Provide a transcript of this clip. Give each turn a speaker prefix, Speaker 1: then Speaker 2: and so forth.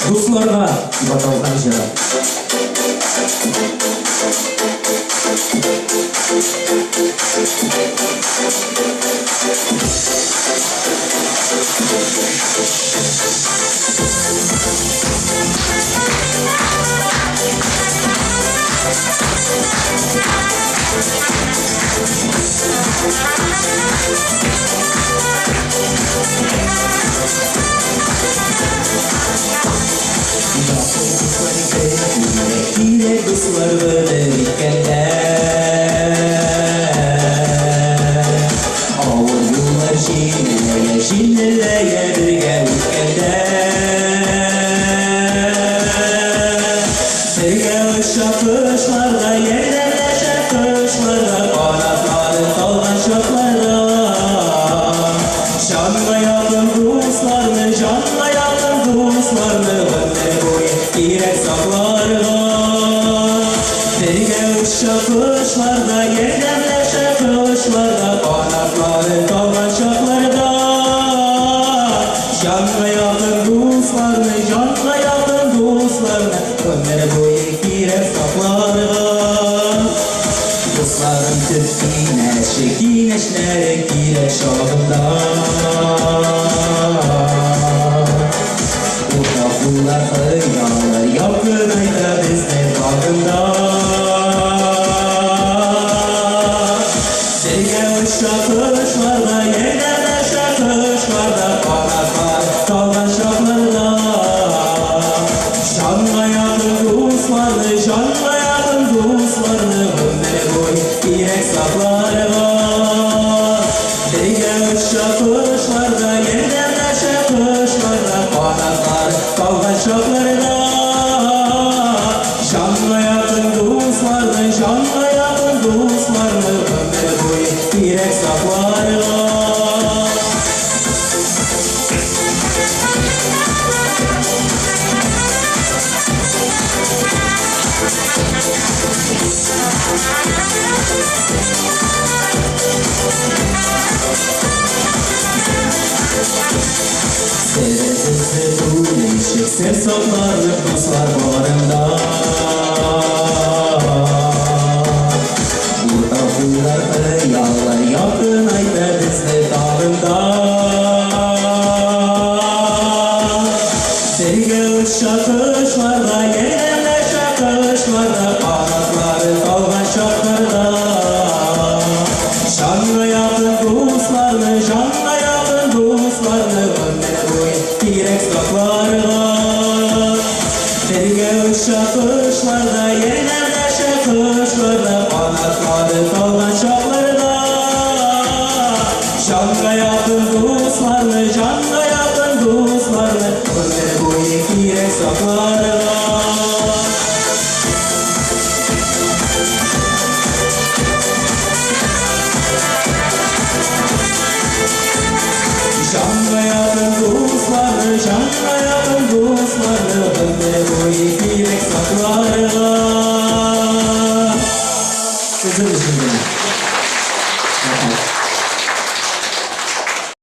Speaker 1: Дусларга дип аталган җыры. Кирәк дуслар гомер иткәндә. Авыр юллар җиңеләя, җиңеләя бергә үткәндә. Бергә оча кошларга, ярдәмләшә кошларга, канатлары талган чакларда. Җанга якын дусларны, җанга якын дусларны гомер буе кирәк сакларга. Бергә оча кошларда, ярдәмләшә кошларга, канатлары талган чакларда. Җанга якын дусларны, җанга якын дусларны гомер буе кирәк сакларга. Дусларым төп киңәше, киңәшләре кирәк чагында. Уртак уйлар, хыяллар якынайта безне тагын да. Бергә оча кошларда, ярдәмләшә кошларда, канатлар талган чакларда. Җанга якын дусларны, җанга якын дусларны гомер буе кирәк сакларга. Бергә оча кошларда, ярдәмләшә кошларда, канатлар талган чакларда. Җанга якын дусларны, җанга якын дусларны гомер буе кирәк сакларга. Серебезне бүлешеп, сер сакларлык дуслар барында. Уртак уйлар, хыяллар якынайта безне тагын да. Бергә оча кошларда, ярдәмләшә кошларда, канатлары талган чакларда. Җанга якын дусларны, җанга якын дусларны гомер буе кирәк сакларга. Бергә оча кошларда, ярдәмләшә кошларда, канатлары талган чакларда. Җанга якын дусларны, җанга якын дусларны гомер буе кирәк сакларга. Җанга якын дусларны, җанга якын дусларны гомер буе кирәк сакларга. Сезнең өчен.